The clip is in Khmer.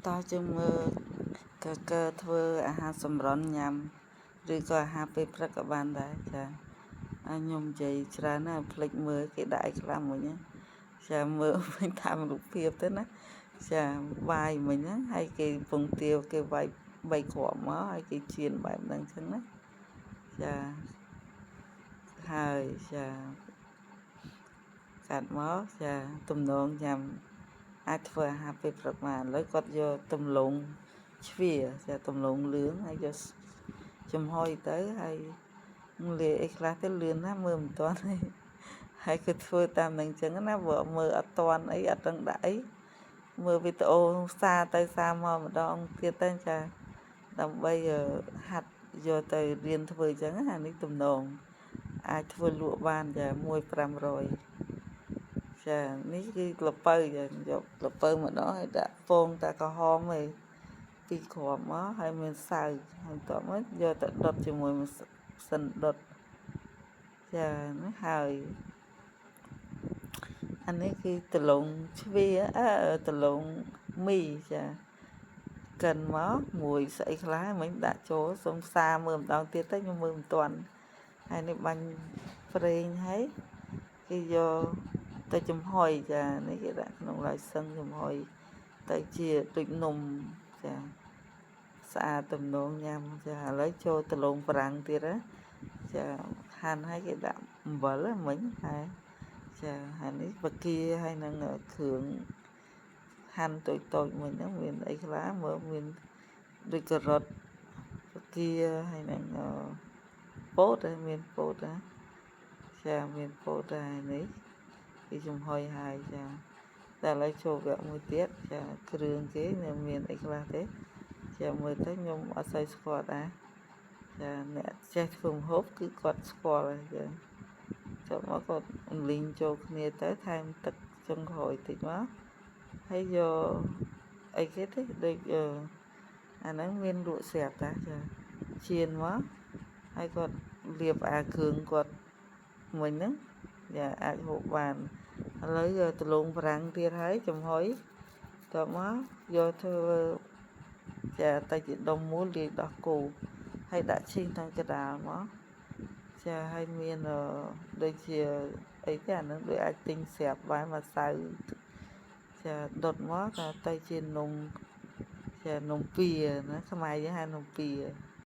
តោះយើងមើលកកើធ្វើអាហារសម្រន់ញ៉ាំឬក៏អាហារពេលព្រឹកក៏បានដែរចាអាខ្ញុំនិយាយច្រើនណាស់ភ្លេចមើលគេដាក់អីខ្លះមិញណាចាមើលវិញតាមរូបភាពទៅណាចាបាយមិញហ្នឹងហើយគេពងទាវគេវាយ3គ្រាប់មកហើយគេចៀនបែបហ្នឹងចឹងណាចាហើយចាកាត់មកចាទំនងញ៉ាំអាចធ្វើអាហារពេលព្រឹកបានឥឡូវគាត់យកទំលងជ្វាចាទំលងលឿងហើយយកចំហុយទៅហើយលាយអីខ្លះទៅលឿនណាស់មើលមិនទាន់ទេហើយគឺធ្វើតាមនឹងចឹងណាបើមើលអត់ទាន់អីអត់ដឹងដាក់អីមើលវីដេអូសារទៅសារមកម្ដងទៀតទៅចាដើម្បីហាត់យកទៅរៀនធ្វើចឹងណានេះទំនងអាចធ្វើលក់បានចា1500ចានេះគឺល្ពៅចាយកល្ពៅម្ដងហើយដាក់ពងតែក្រហមឯងពីរគ្រាប់មកហើយមានសៅហើយបន្ទាប់មកយកទៅដុតជាមួយម៉ាស៊ីនដុតចានេះហើយអានេះគឺដលងជ្វាអឺដលងមីចាកិនមកមួយស្អីខ្លះមិញដាក់ចូលសុំសាមើលម្ដងទៀតទៅខ្ញុំមើលមិនទាន់ហើយនេះបាញ់ប្រេងហើយគេយកទៅចំហុយចានេះគេដាក់ក្នុងឡាយសឹងចំហុយទៅជាដូចនំចាស្អាតទំនងញ៉ាំចាឥឡូវចូលដលងប្រាំងទៀតណាចាហាន់ហើយគេដាក់អំបិលមិញហើយចាហើយនេះបកាហើយនឹងគ្រឿងហាន់តូចតូចមិញហ្នឹងមានអីខ្លះមើលមានដូចការ៉ុតបកាហើយនឹងពោតហើយមានពោតណាចាមានពោតដែរនេះគេចំហុយហើយចាតែឥឡូវចូលវគ្គមួយទៀតចាគ្រឿងគេនៅមានអីខ្លះទេចាមើលទៅខ្ញុំអត់សូវស្គាល់ដែរចាអ្នកចេះធ្វើម្ហូបគឺគាត់ស្គាល់ហើយចាចូលមកគាត់លីងចូលគ្នាទៅថែមទឹកចុងក្រោយតិចមកហើយយកអីគេទេដូចអាហ្នឹងមានលក់ស្រាប់តាចាចៀនមកហើយគាត់លាបអាគ្រឿងគាត់មិញហ្នឹងចាអាចហូបបានឥឡូវដលងប្រាំងទៀតហើយចំហុយតមកយកធ្វើចាទៅជាដុំមូលលាយដោះគោហើយដាក់ឈីងក្នុងកដាលមកចាហើយមានដូចជាអីទេអានឹងដូចអាចទិញស្រាប់បានម្សៅចាដុតមកក៏ទៅជានំចានំពៀណាខ្មែរយើងហៅនំពៀ